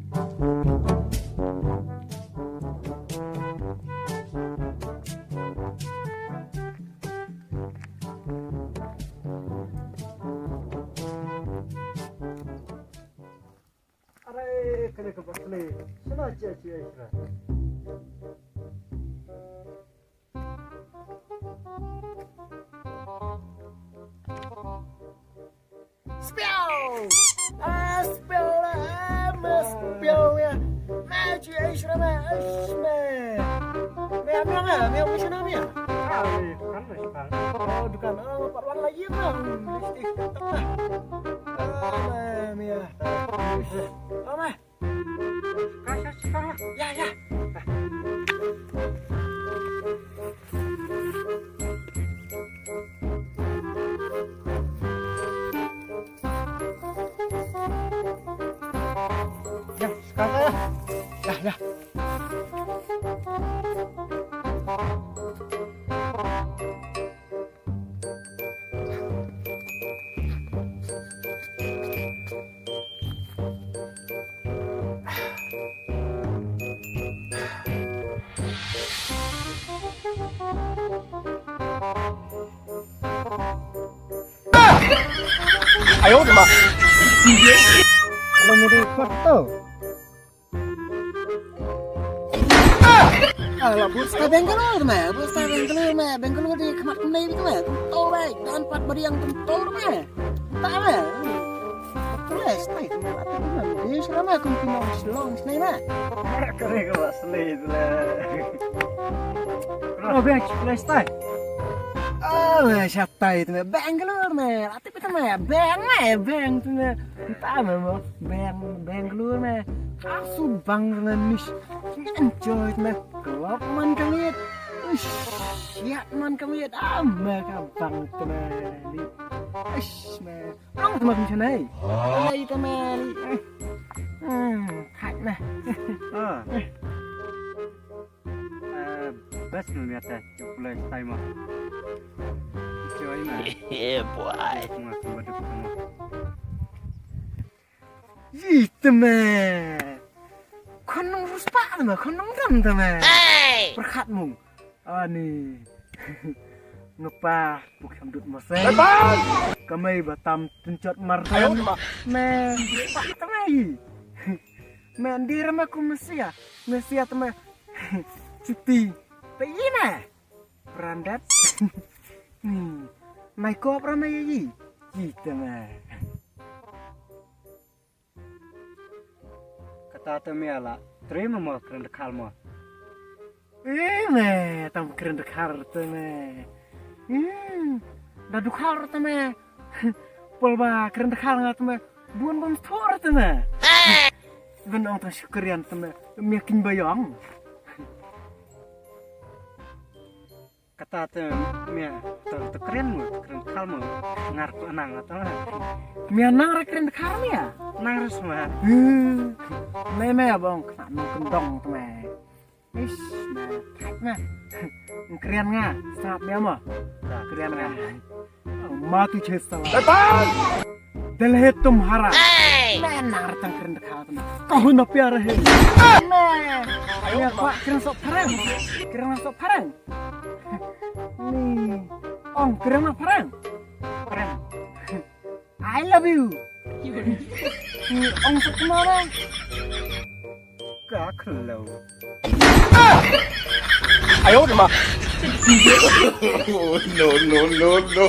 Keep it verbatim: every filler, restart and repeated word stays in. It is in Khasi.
Are, kane ka basle. Shana chia chia isra. Spiaw! Ah, spiaw la, ah, ma spiaw ya. Ma chi ai shra ma, ai shma. Me am ya ma, me am shna me. Ah, ni kan na shpa. Oh, dukan, oh, pat wan la yim ma. Mesti tak ma. Ah, ma, me ya. Oh, ma. Ka sha sha. Ya, ya. Ya, sha sha. Ya, ya. Ayo, ma. Kalau mau di kuat tu. Ala, bus ka Bangalore ma, bus ka Bangalore ma, Bangalore di khmat kumne di ma, tum to ba, dan pat bariang tum to ma. Ta ma. Terus, tai, tum ma, tum ma, di Shillong ma, kum kum Shillong sini ma. Kare ka ba sini tu la. Oh, bang, terus tai. Oh, shatai tu ma, Bangalore ma, ati pita ma, bang ma, bang tu ma. Nta ma mo, bang, Bangalore ma. Asu bang na mis. Enjoy ma. Kelop man ka miet. Ush, siat man ka miet. Ah, ma ka bang tmeli. Ush, ma. Ang tma kum chanai. Ai tmeli. Hmm, hai ma. Ah. Eh, bas nu miata, pulai stai ma. Joy ma. Yeah, boy. Kuma kuma duk kuma. Yi tme. Khon nong ruspa tme, khon nong dam tme. Hey! Perkhat mung. Ani. Ngepa, buk ham dut masai. Kamai batam tunchot mar. Ayo, ma. Me, ruspa tme. Me, ndira ma ku mesia. Mesia tme. Chuti. Pe ina. Branded. Hmm. Nai kop rama ye yi. Yi tama. Kata te me ala. Tre mo mo kren de khal mo. Eh me, tam kren de khal te me. Hmm. Da du khal te me. Pol ba kren de khal nga te me. Bun bun thor te me. Bun ong ta shukrian te me. Me kin bayong. Kata te mia te, te kren mo, te kren khal mo, ngar ko nang ata. Mia nang re kren khal mia. Nang re sma. Hmm. Me me bong kna nong kendong te me. Ish, me thak me. Kren nga, sap mia mo. Kren nga. Ma tu che sala. Dal hai tumhara. Me nang re tang kren khal te me. Kahun na pyar hai. Me. Ayo kwa kren sok pharang. Kren sok pharang. Ni. Ong, kren ma pharang. Pharang. I love you. Ni ong suk ma ba. Ka khlo. Ayo ma. Oh, no, no, no, no.